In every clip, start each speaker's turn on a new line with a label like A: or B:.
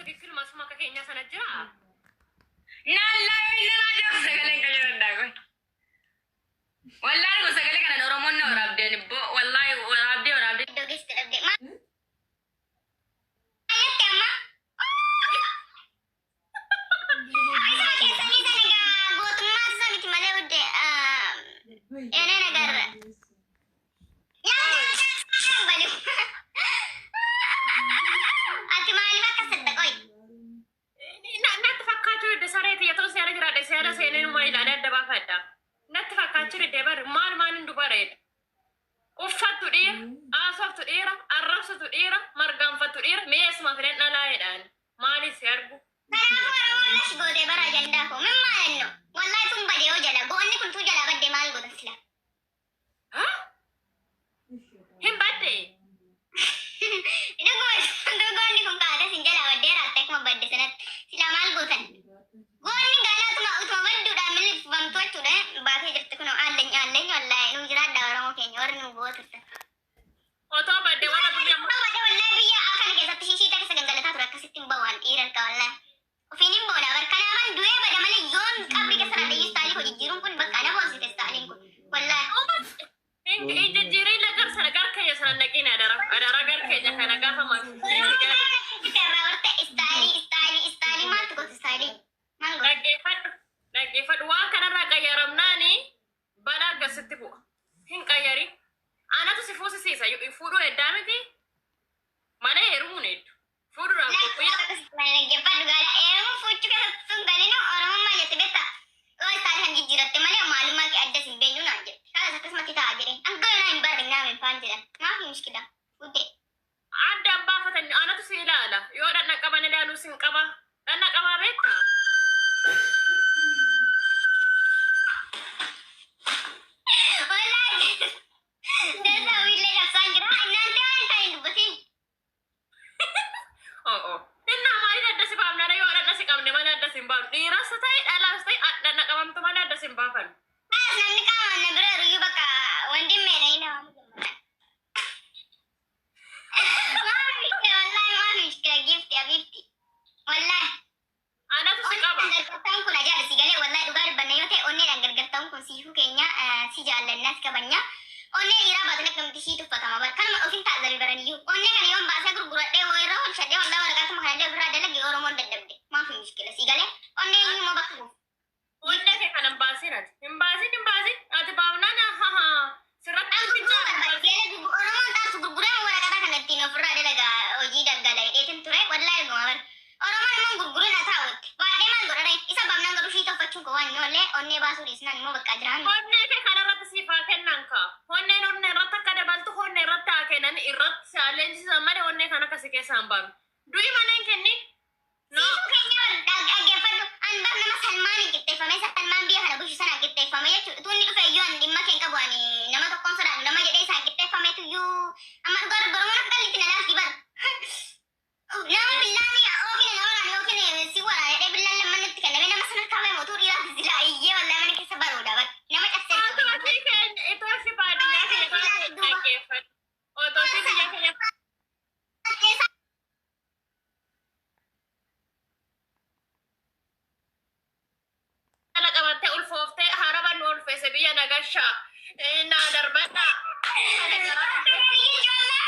A: tikikkiluma suma akka keenyaa sana jira.
B: Naallaa nama jedhu sagaleen kan jedhu daakwe. Wallaahi kun sagalee kanan Oromoon na waraabdeen ibboo wallaahi waraabdee waraabdee.
C: Iddoo geessitu dhabde. Maal jette amma? Isuma keessanii sana egaa gootummaa isa miti malee udde ene nagar. Yaa Ati maaliif akka saddaqoy?
A: Natti fakkaachuu didde saree tiyya tun seera jiraadhe seera seenee numa ilaalee adda baafadha. Natti fakkaachuu didde bari maal maal hin dubareedha. Uffattu dhiira, haasoftu dhiira, arrabsitu dhiira, margaanfattu dhiira, mi'eessuma fileen dhalaa jedhaan. Maaliif si argu?
C: Kanaafuu Oromoon lash gootee bara ajandaa koo min maalanno? Wallahi tun bade yoo jala goonni kun tuu jalaa badde maal goota sila?
A: Hin badde.
C: Dhuguma goonni kun kaate sin jalaa baddee raatte akkuma badde sanatti sila maal gootan? Goonni gaalaa utuma utuma badduudhaan milifamtu jechuudha baatee jirti kun alleenya alleenya wallahi nu jiraadha Oromoo keenya warri nu gooturtan.
A: Otoo badde warra biyya
C: Badde wallahi biyya kana keessatti shishiita keessa gangalataa ture akkasitti hin bahu waan dhiira harka wallahi. Ofiin hin boona bar kanaafan du'ee bada malee yoon qabri keessa raadhe istaalii hojii jijjiiruun kun bakka na boonsite istaaliin kun wallahi.
A: Hin jijjiirin lagar sana gar keenya sana naqiin adara. Adara gar keenya kana gaafa
C: Istaalii istaalii istaalii maaltu gootu istaalii maal gootu?
A: Dhaggeeffadhu. Dhaggeeffadhu. Waan kanarraa qayyaramnaani balaa akkasitti bu'a. Hin qayyarin. Anatu si fuusisiisa. Fuudhuu heddaa miti. Mana heerumuun heddu. Fuudhuudhaaf qophiidha.
C: Dhaggeeffadhu gaala eemuu fuuchuu keessatti sun galinu oromummaa jette beektaa? Yoo istaalii kan jijjiiratte malee maalummaa kee adda sin beenyu naan jette. Kanas akkasumatti ta'a jedhee. Hanga yoonaa hin barre naam hin faan jedhan. Maaf mushkila? Guddee.
A: Addaan baafatan anatu si ilaala. Yoo dhaqna qaban ilaaluu sin qaba. Dhaqna qabaa beektaa?
C: Wallahi dasa wiillee cabsaan jira. Innaante waan hin taane hin dubbatin.
A: Oo. Innaa maaliin adda si baafna yoo dhaqna si qabne malee adda si hin baafnu. Dhiiras ta'e dhalaas ta'e dhaqna qabamtu malee adda si hin baafan.
C: Kanas namni qaamaan na bira jiru bakka wanti meedhanii nama gammada. Maaf mushkila wallahi maaf mushkila gifti abifti. Wallahi.
A: Anatu si qaba.
C: Onneedhaan gargaartaan kun ajaa'iba si galee wallahi dhugaa dubbanna yoo ta'e onneedhaan gargaartaan kun siifuu keenya si jaallanna si kabanya. Onnee dhiiraa baatan akkamti ishii tuffatama bar kanuma ofin taa'zabe baraniyyuu. Onnee kana yoon baasee gurguradhee waa irra oolchadhee wallahi waraqaatuma kanallee ofirraa dalage Oromoon dadhabde. Maaf mushkila si galee onnee eenyu immoo bakka buuf.
A: Onnee kee kana hin baasin ati. Hin baasin hin baasin. Ati baafnaan haha. Sirratti
C: Gurguruu barbaade Oromoon taatu gurguree waraqata kana ittiin ofirraa dalaga hojii daggala hidheetin ture wallahi dhuguma bar. Oromoon immoo gurgurin haa taa'utti. Baadhee maal godha ree? Isa baafnaan garuu ishii tuffachuun koo waan inni oollee onnee baasuu dhiisnaan immoo bakka jiraan.
A: Onnee kee kanarratti siif haa kennan kaa. Onneen onnee irratti akka dabaltu onnee irratti haa kennan irratti si haa leenjisan malee onnee kana akkasi keessaa hin baafne. Du'i malee hin kennin. No.
C: Siifuu keenya bar dhaggeeffadhu. An bar nama Salmaaniin qixxeeffame Salmaan biyya kana bulchu sanaan qixxeeffame jechuudha. Utuu inni dhufe iyyuu ani dhimma kee hin qabu ani nama tokkoon sodaadhu nama jedhee isaan qixxeeffametu iyyuu amma dhugaa dubba Oromoon akka qalliitti na laalti bar. Nama billaani yookiin na waraane yookiin si waraane jedhee billaan lamman natti kenname nama sana harkaa bahe mootuu dhiiraati silaa iyyee wallahi mana keessa baruudha bar. Nama cabsee
A: Otoo ishii keenya itoo ishii baadiyyaa keenya taate dhaggeeffadhu. Otoo ishii biyya keenya
C: keessa
A: dhala qabattee ulfooftee haraba nu ulfeesse biyya nagashaa. Naa darbadhaa. Kana garaa.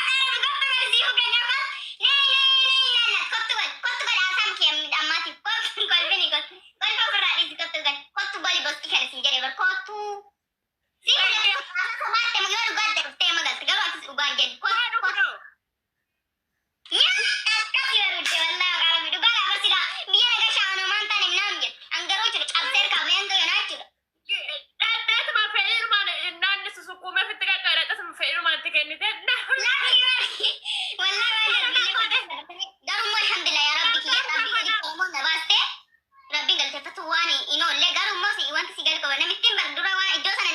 A: Maal kunoo? Dhadheetuma fe'iirumaan naanni susukkuumee ofitti qaqqabe dhadheetuma fe'iirumaan itti kennite.
C: Garummoo alhamdulillah yaa rabbi kiyya rabbi gadi Oromoon na baaste rabbiin galateeffatu waan hin oolle garummoo si wanti si gadi qaba namittiin bar dura waan iddoo sana